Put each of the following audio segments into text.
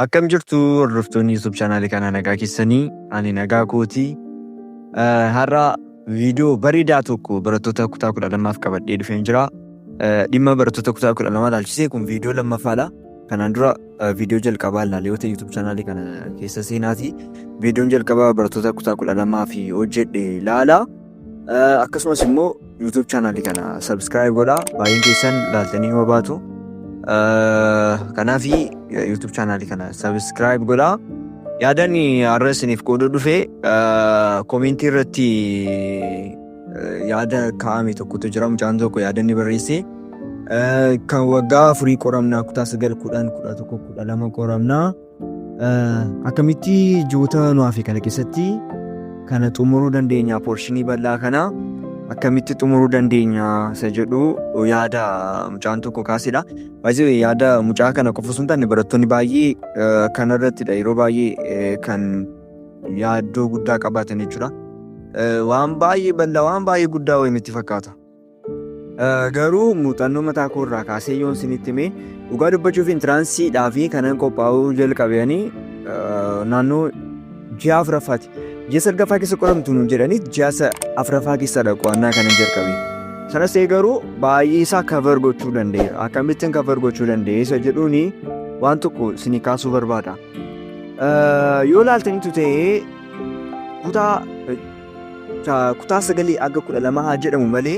Akkam jirtu hordoftoonni YouTube chaanaalii kanaa, nagaa keessanii? Ani nagaa kooti. Har'a viidiyoo bareedaa tokko barattoota kutaa 12f qabadhee dhufeen jira. Dhimma barattoota kutaa 12 ilaalchisee kun viidiyoo lammaffaadha. Kanaan dura viidiyoo jalqabaa ilaale yoo ta'e, YouTube chaanaalii kana keessa seenaati. Viidiyoon jalqabaa barattoota kutaa 12 fi hojjedhe ilaala. Akkasumas immoo YouTube chaanaalii kana subscribe godhaa. Baay'een keessan ilaaltanii yoo baatu. Kanaaf YouTube chaanaalii kana subscribe godhaa. Yaadan har'a isiniif qooduu dhufe, koomentii irratti yaada kaa'ame tokkotu jira. Mucaan tokko yaada inni barreesse. Kan waggaa 4 qoramnaa, kutaa 9, 10, 11, 12 qoramnaa. Akkamitti ji'oota nu hafe kana keessatti kana xumuruu dandeenya, portion bal'aa kana akkamitti xumuruu dandeenya isa jedhu yaada mucaan tokko kaasedha. Baay'ee yaada mucaa kana qofa osoo hin taane, barattoonni baay'ee kanarrattidha yeroo baay'ee kan yaaddoo guddaa qabaatan jechuudha. Waan baay'ee bal'aa, waan baay'ee guddaa wayii nutti fakkaata. Garuu muuxannoo mataa koo irraa kaasee yoon isinitti hime, dhugaa dubbachuuf entranceiidhaa fi kanan qophaa'uu jalqabeanii naannoo ji'a afuraffaati. Ji'a salgaffaa keessa qoramtu nuun jedhanii, ji'a afuraffaa keessadha qo'annaa kanan jalqabe. Sanas ta'e garuu baay'ee isaa cover gochuu danda'eera. Akkamittiin cover gochuu danda'e isa jedhuuni waan tokko isinii kaasuu barbaada. Yoo ilaaltanitu ta'e, kutaa 9 aga 12 haa jedhamu malee,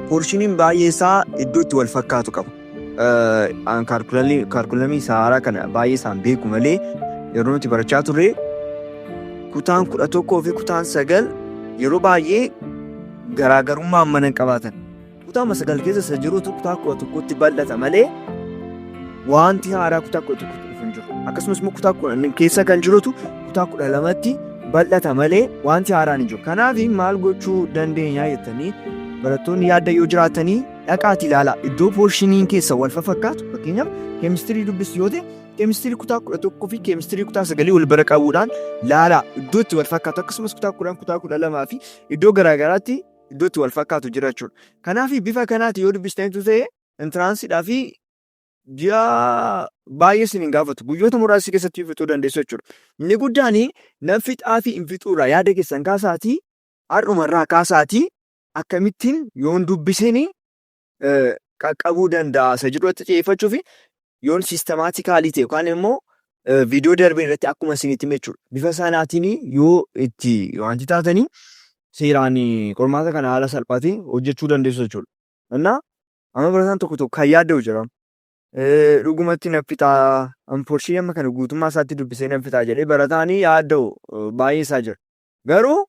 portioniin baay'ee isaa iddoo itti wal fakkaatu qaba. Curriculumii isaa haaraa kana baay'ee isaan beeku malee, yeroo nuti barachaa turre kutaan 11 fi kutaan 9 yeroo baay'ee garaagarummaa hammana hin qabaatan. Kutaa 9 keessa isa jirutu kutaa 11tti bal'ata malee, wanti haaraa kutaa 11tti dhufu hin jiru. Akkasumas immoo kutaa 10 keessa kan jirutu kutaa 12tti bal'ata malee, wanti haaraan hin jiru. Kanaaf maal gochuu dandeenya jettanii barattoonni yaadda yoo jiraatanii, dhaqaati ilaalaa. Iddoo portioniin keessa wal fakkaatu, fakkeenyaaf keemistirii dubbistu yoo ta'e, keemistirii kutaa 11 fi keemistirii kutaa 9 wal bira qabuudhaan laalaa, iddoo itti wal fakkaatu. Akkasumas kutaa 10, kutaa 12 fi iddoo garaagaraatti iddoo itti wal fakkaatu jira jechuudha. Kanaaf bifa kanaati yoo dubbistanitu ta'e, entranceiidhaa fi ji'a baay'ee isin hin gaafatu. Guyyoota muraasa keessatti fixuu dandeessu jechuudha. Inni guddaan nan fixaa fi hin fixuurraa yaada keessan kaasaatii, har'umarraa kaasaatii, akkamittiin yoon dubbiseen qaqqabuu danda'a isa jedhu irratti xiyyeeffachuu fi yoon systematically ta'e yookaan immoo viidiyoo darbe irratti akkuma isinitti hime jechuudha. Bifa sanaatiin yoo itti wanti taatanii, seeraan qormaata kana haala salphaatiin hojjechuu dandeessu jechuudha. Innaa amma barataan tokko tokko kan yaadda'u jira. Dhugumatti nan fixaa, portion amma kana guutummaa isaatti dubbisee nan fixaa jedhee barataan yaadda'u baay'ee isaa jira. Garuu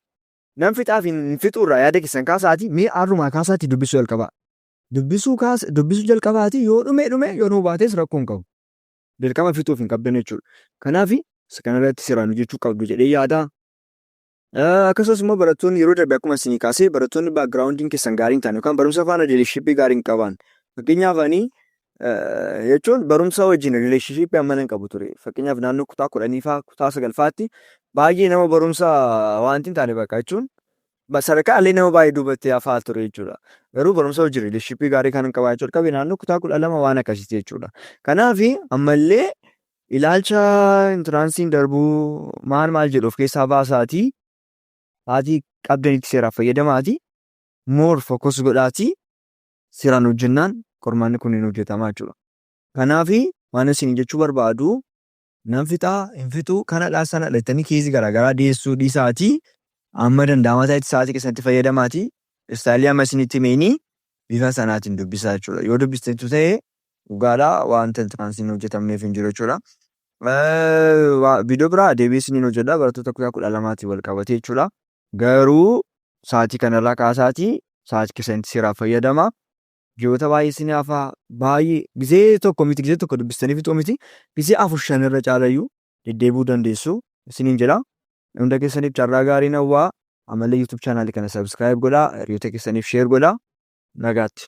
nan fixaa fi hin fixuurraa yaada keessan kaasaatii, mee har'umaa kaasaatii dubbisuu jalqabaa. Dubbisuu jalqabaatii, yoo dhume dhume, yoo dhumuu baates rakkoo hin qabu. Dirqama fixuuf hin qabdan jechuudha. Kanaaf isa kanarratti seeraan hojjechuu qabdu jedhee yaada. Akkasumas immoo barattoonni yeroo darbe akkuma isinii kaasee, barattoonni backgroundiin keessan gaarii hin taane yookaan barumsa faana relationshipii gaarii hin qaban. Fakkeenyaaf ani jechuun barumsa wajjin relationshipii hammana hin qabu ture. Fakkeenyaaf naannoo kutaa 10 faa, kutaa 9ffaatti baay'ee nama barumsa wanti hin taane bakka jechuun sadarkaa illee nama baay'ee duubatti hafaa ture jechuudha. Garuu barumsa wajjin relationshipii gaarii kan qabaachuu jalqabe naannoo kutaa 12 waan akkasiiti jechuudha. Kanaaf ammallee ilaalcha entranceiin darbuu maal maal jedhu of keessaa baasaatii, sa'aatii qabdanitti seeraaf fayyadamaatii, more focus godhaatii, seeraan hojjennaan qormaanni kun hin hojjetamaa jechuudha. Kanaaf waan isin jechuu barbaadu, nan fixaa hin fixuu, kanadhaa sanadha jettanii caseii garaagaraa dhiyeessuu dhiisaatii, amma danda'amaa ta'etti sa'aatii keessatti fayyadamaatii, styleii amma isinitti himeenii bifa sanaatiin dubbisaa jechuudha. Yoo dubbisteetu ta'e, dhugaadhaa wanta entranceiin hojjetamneef hin jiru jechuudha. Viidiyoo biraa deebii isiniin hojjedha barattoota kutaa 12tiin wal qabatee jechuudha. Garuu sa'aatii kanarraa kaasaatii sa'aatii keessanitti seeraaf fayyadama. Ji'oota baay'ee isin hafaa, baay'ee gizee tokko miti, gizee tokko dubbistanii fixuu miti, gizee afur shan irra caalayyuu deddeebi'uu dandeessu isiniin jedha. Hunda keessaniif carraa gaarii hawwaa. Ammallee YouTube chaanaalii kana subscribe godhaa, hiriyoota keessaniif share godhaa. Nagaatti.